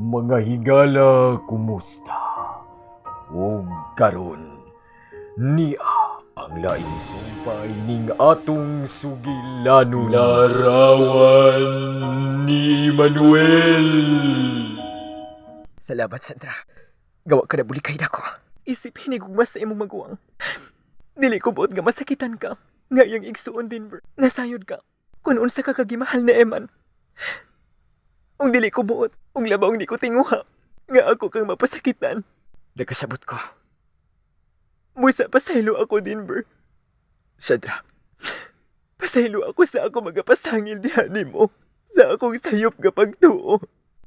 Mga higala, kumusta? Ug karon niya ang laing sumpay ning atong sugilanon. Larawan ni Manuel. Salamat, Sandra. Gawa ka na bulikay nako. Isip hinigugma sa imong maguwang. Dili ko buot nga masakitan ka. Nga iyang igsuon din, bro. Nasayod ka. Kung unsa ka kagimahal na Eman. Ung dili ko buot, ung labaw di ko tinguha. Nga ako kang mapasakitan. Nagkasabot ko. Musa, pasaylo ako din, bro. Sandra. Pasaylo ako sa ako magapasangil diha nimo. Sa akong sayop nga pagtuo.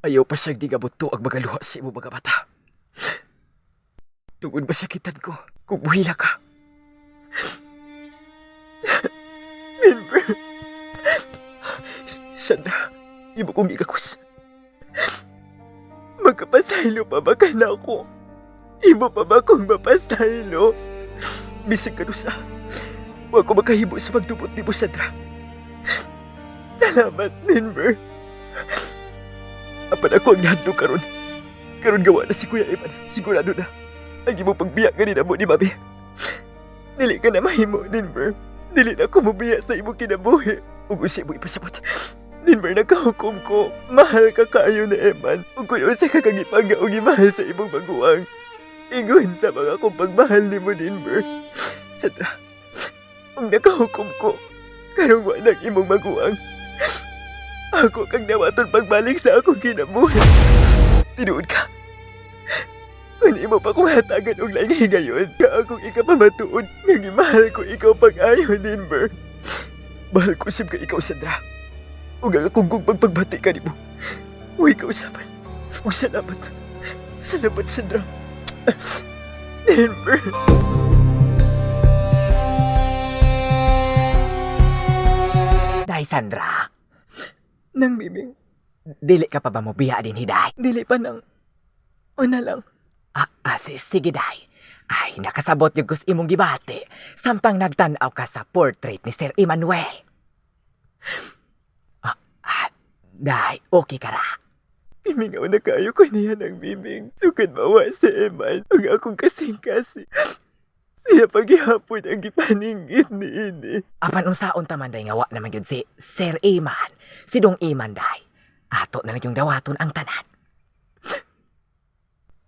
Ayaw pa siyang di gabot ang magaluha sa imo mga bata. Tungod masakitan ko kung buhila ka. Denver. Sandra, imo kong igakos. Magkapasaylo pa ba ka na ako? Imo pa ba kong mapasaylo? Bisag ka sa. Wa ko makahibo sa pagdubot nimo, Sandra. Salamat, Denver. Apan ako ang nahadlok karon. Karon gawa na si Kuya Eman. Sigurado na. Ang imong pagbiya ganina mo ni Mami. Dili ka na mahimo, Denver. Dili na ko mobiya sa imong kinabuhi. Ug unsa imo ipasabot. Denver, nakahukom ko. Mahal ka kaayo ni Eman. Ug kung unsa ka kagipangga og gimahal sa imong maguwang. Ingon sa mga akong pagmahal nimo, Denver. Sandra, ug nakahukom ko. Karong wa nang imong maguwang. Ako kang dawaton pagbalik sa akong kinabuhi. Tinuod ka. Kung imo pa kong hatagan og laing higayon, ka akong ikapamatuod nga gimahal ko ikaw pag-ayo, Denver. Mahal ko sib ka ikaw, Sandra. Ug ang akong kong pagpagbati ka nimo. Uy, kausaban. Ug salamat. Salamat, Sandra. Denver. Day, Sandra, Nang bibing, dili ka pa ba mo biya din hiday? dili pa nang. Una lang. Sige day. Ay, nakasabot yung gus imong gibati. Samtang nagtan-aw ka sa portrait ni Sir Emmanuel. Ah, ah, day, okay ka ra. Imingaw na kayo ko niya ng bibing. Sukad mawa si Eman. Ang akong kasing-kasi. Siya paghihapon ang gipaningit ni ini. Apan unsaon ta man day nga wa naman gyud si Sir Iman, si Dong Iman day. Ato na lang yung dawaton ang tanan.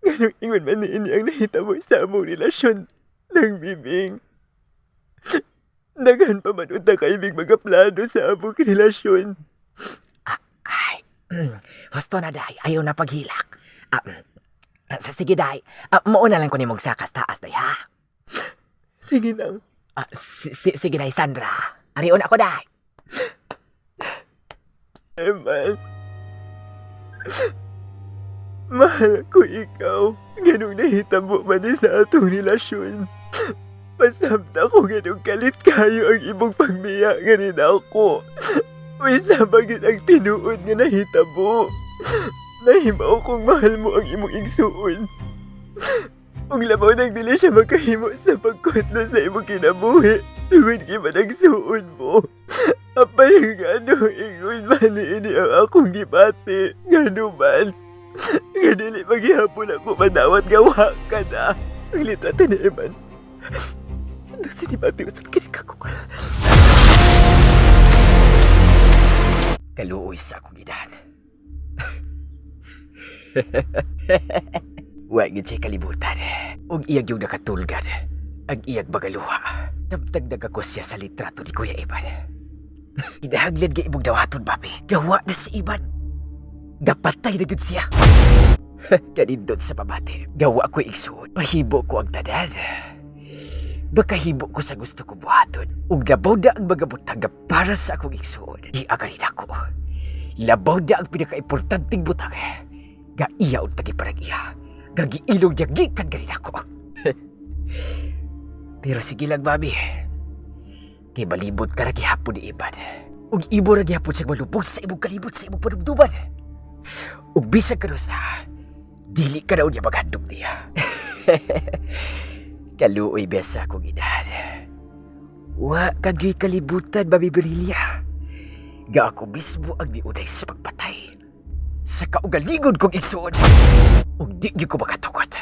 Ganong ingon man ni ini ang nahitabo sa among relasyon ng bibing. Daghan pa man unta kaibig mga plano sa among relasyon. Ay, husto na day, ayaw na paghilak. Ah, sa sige day, mao na lang ko nimong sakas taas day ha. Sige nang. Sige day, Sandra. Arion ako day. Eman. Mahal ko ikaw. Ganong nahitabo man ni sa atong relasyon. Pasabta ko ganong kalit kayo ang imong pagbiya nga rin ako. Uy, sabagin ang tinuod nga nahitabo. Nahimaw kong mahal mo ang imong igsuon. Ug labaw nagdili siya makahimo sa pagkutlo sa imong kinabuhi. Tungod kay managsuon mo. Apay ngano ingon man ni ini ang akong gibati. Ngano man. Nga dili maghihapon ako manawat nga wa ka na. Ang litrato ni Eman. Ano sinibati usap kini kako. Kaluoy sa akong idahan. Wa gid siya kalibutan. Ug iyag yung nakatulgan. Ag iyag bagaluha. Tabtag nagakos siya sa litrato ni Kuya Ivan. Idahaglad ga ibog dawaton, babi. Gawa na si Ivan. Gapatay na gud siya. Kanindot sa pabati. Gawa ko igsuon. Pahibo ko ang tanan. Baka hibo ko sa gusto ko buhaton. Ug labaw na ang mga butang nga para sa akong igsuon. Di agarin ako. Labaw na ang pinakaimportanteng butang. Ga iya og tagi parang iya. Ga giilog niya gikan garin ako. Pero sige lang, mami. Kay malibot ka ra gihapon ni Ivan. Ug ibo ra gihapon siya malubog sa imong kalibot sa imong panumduman. Ug bisag kanusa, dili ka na unya maghandom niya. Kaluoy besa akong inahan. Wa kagyoy kalibutan, Mami Berilya. Ga ako mismo ang miunay sa pagpatay. Sa kaugalingon kong igsuon. Ug di gyud ko makatukot.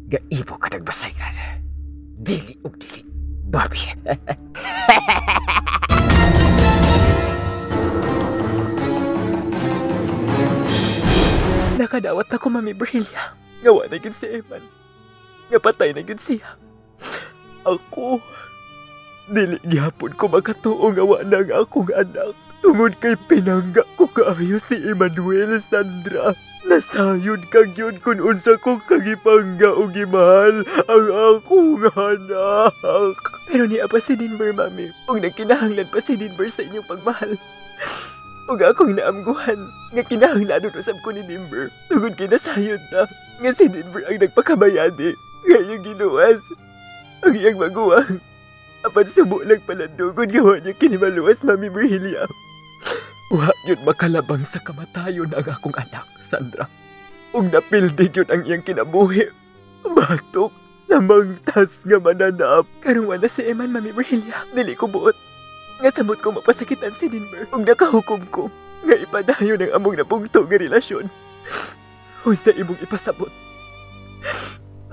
Gaibo ka nagbasayran. Dili ug dili, Bobby. Nakadawat ako, Mami Brilia. Ngawa na gyud si Eman. Nga patay na gyud siya. Ako, dili gihapon ko makatuo nga wa na ang akong anak. Tungod kay pinangga ko kaayo si Emmanuel, Sandra. Nasayod kag yun kung unsa ko kagipangga o gimahal ang akong anak. Pero niya pa si Denver, Mami. Ug nagkinahanglan pa si Denver sa inyong pagmahal. Ug akong naamguhan nga kinahanglanon usab ko ni Denver tungod kay nasayod na nga si Denver ang nagpakabayani nga iyang giluwas ang iyang maguwang. Apan subo lang palandugon nga wa niya kini maluwas, Mami Merhilia. Wa yun makalabang sa kamatayon ang akong anak, Sandra. Ug napildi yun ang iyang kinabuhi. Batok sa mangtas nga mananap. Karong wala si Eman, Mami Merhilia. Dili ko buot nga samot ko mapasakitan si Denver ug nakahukom ko nga ipadayon ang among nabugto nga relasyon. Husta imong ipasabot.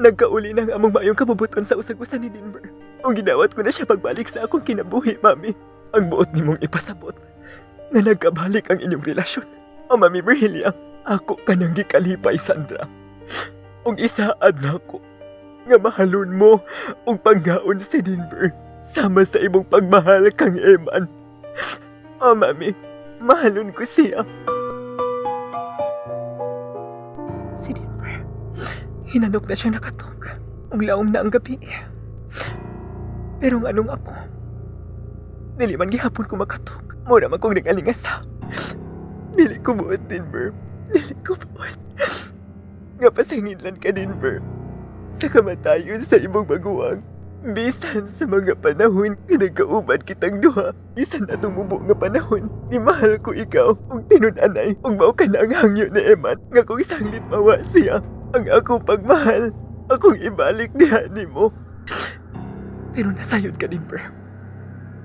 Nagkauli na ang among maayong kabubuton sa usag-usa ni Denver. Ug gidawat ko na siya pagbalik sa akong kinabuhi, Mami. Ang buot nimong ipasabot nga nagkabalik ang inyong relasyon. O Mami Merhilia, ako kanang gikalipay, Sandra. Ug isaad nako nga mahalon mo ug panggaon si Denver sama sa imong pagmahal kang Eman. Oh, Mami, mahalon ko siya. Si Denver, hinanok na siya nakatog. Ug laom na ang gabi. Pero nganong ako, dili man gihapon ko makatog. Mura man kong nag-alingasa. Dili ko buot, Denver. Dili ko buot. Nga pasangidlan ka, Denver. Sa kamatayon sa imong maguwang. Bisan sa mga panahon nga nagkauban kitang duha, bisan atong mubo nga panahon, ni mahal ko ikaw ug tinun-anay ug mao ka na ang hangyo ni Eman nga kung sanglit mawa siya ang akong pagmahal, akong ibalik diha nimo. Pero nasayod ka, Denver.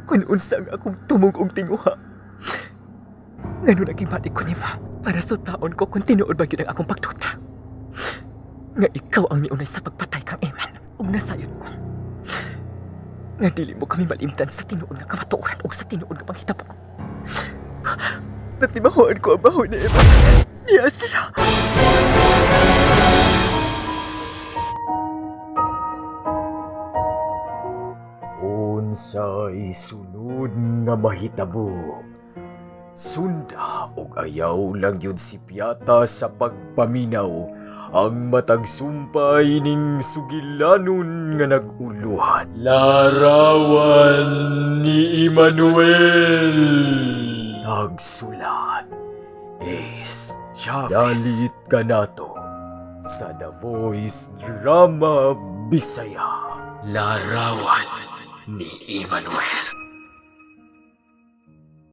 Kung unsa ang akong tumong og tinguha. Ngano naging balik ko nima para sa taon ko kung tinuod ba gyud ang akong pagduta. Nga ikaw ang miunay sa pagpatay kang Eman ug nasayod ko nga dili mo kami malimtan sa tinuod nga kamatuoran ug sa tinuod nga panghitabo. Natimahuan ko ang baho ni Eman. Niya sila. Unsay sunod nga mahitabo? Sunda og ayaw lang yun si Piata sa pagpaminaw ang matag sumpay ning sugilanon nga nag-uluhan. Larawan ni Emmanuel. Nagsulat Ace Chavez. Dalit kanato sa The Voice Drama Bisaya. Larawan ni Emmanuel.